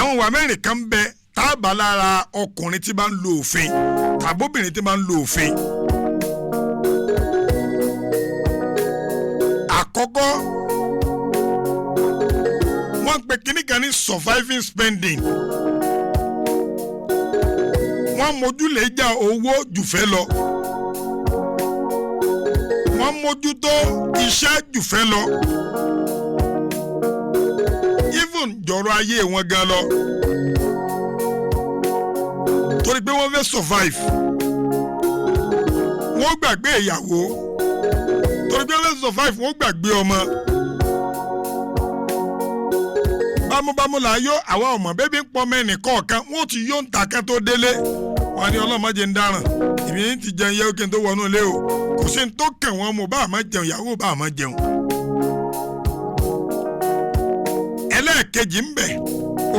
Àwọn ìwà mẹ́rin kan ń bẹ tá a bá lára ọkùnrin tí bá ń lo òfin tàbóbìnrin tí bá ń lo òfin. Àkọ́kọ́, wọ́n pe kinní kan ní surviving spending. Wọ́n mójúlẹ̀jà owó jùfẹ́ lọ, wọ́n mójútó iṣẹ́ jùfẹ́ lọ, even jọ̀rọ̀ ayé wọn gan lọ, torí pé wọ́n fẹ́ survive. Wọ́n gbàgbé ìyàwó torí pé wọ́n fẹ́ survive, wọ́n gbàgbé ọmọ. Bámúbámú là á yó àwa ọmọ bébí ń pọ mẹ́rin kọ̀ọ̀kan, wọ́n ti yó ń ta kẹ́ tó délé. Wọ́n á ní ọlọ́mọdé ń dáràn, èmi ti jẹun yẹ kí n tó wọnú ilé o. Kò sí ní tó kàn wọ́n, mo bá àmọ́ jẹun, ìyàwó bá àmọ́ jẹun. Ẹlẹ́ẹ̀kejì ń bẹ̀,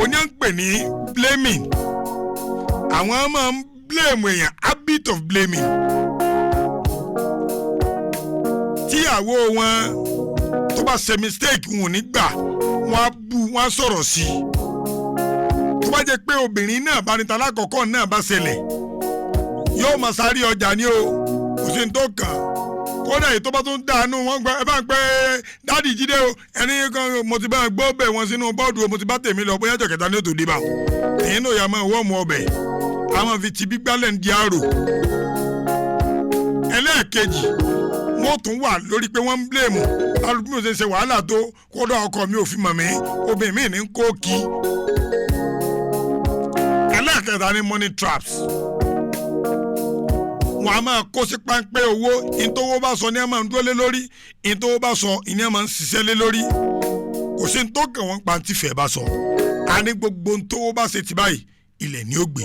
oní à ń pè ní blaming. Àwọn máa ń blame èèyàn, habit of blaming. Tíyàwó wọn tó bá ṣe mistake, wọn ò ní gbà, wọn á bú, wọn á sọ̀rọ̀ sí i. Tó bá jẹ́ pé obìnrin náà bá níta lákọ̀ọ́kọ́ náà bá ṣẹlẹ̀, yóò máa sáré ọjà ní o, kò sí ní tó kàn. Kódà èyí tó bá tún dànù wọn gbọ́, ẹ bá ń pẹ́ dáàdì Jídé o, ẹni kan mo ti bá gbọ́ bẹ̀ wọ́n sínú bọ́ọ̀dù o, mo ti bá tèmi lọ, bóyá jọ̀kẹ́ta ní òtò dìbà èyí náà yà máa wọ́ọ̀mù ọbẹ̀, àwọn fi ti gbígbálẹ̀ ń di àrò. Ẹlẹ́ẹ̀kejì, wọ́n tún wà lórí pé wọ́n ń bílèmù alùpùpù mi ò ṣe ṣe wàhálà tó, kódà ọkọ mi ò fi mọ̀ mí, obìnrin mi ní kó kí. Ẹlẹ́ẹ̀kẹta ní money traps. Wọn a máa kó sí páńpẹ́ owó. Ìtòwó bá sọ ní a máa ń dúró lé lórí, ìtòwó bá sọ ìní a máa ń ṣiṣẹ́ lé lórí. Kò sí ní tó kàn wọ́n pa tí fẹ́ bá sọ. A ní gbogbo ntòwó bá ṣe ti báyìí, ilẹ̀ ni ó gbé.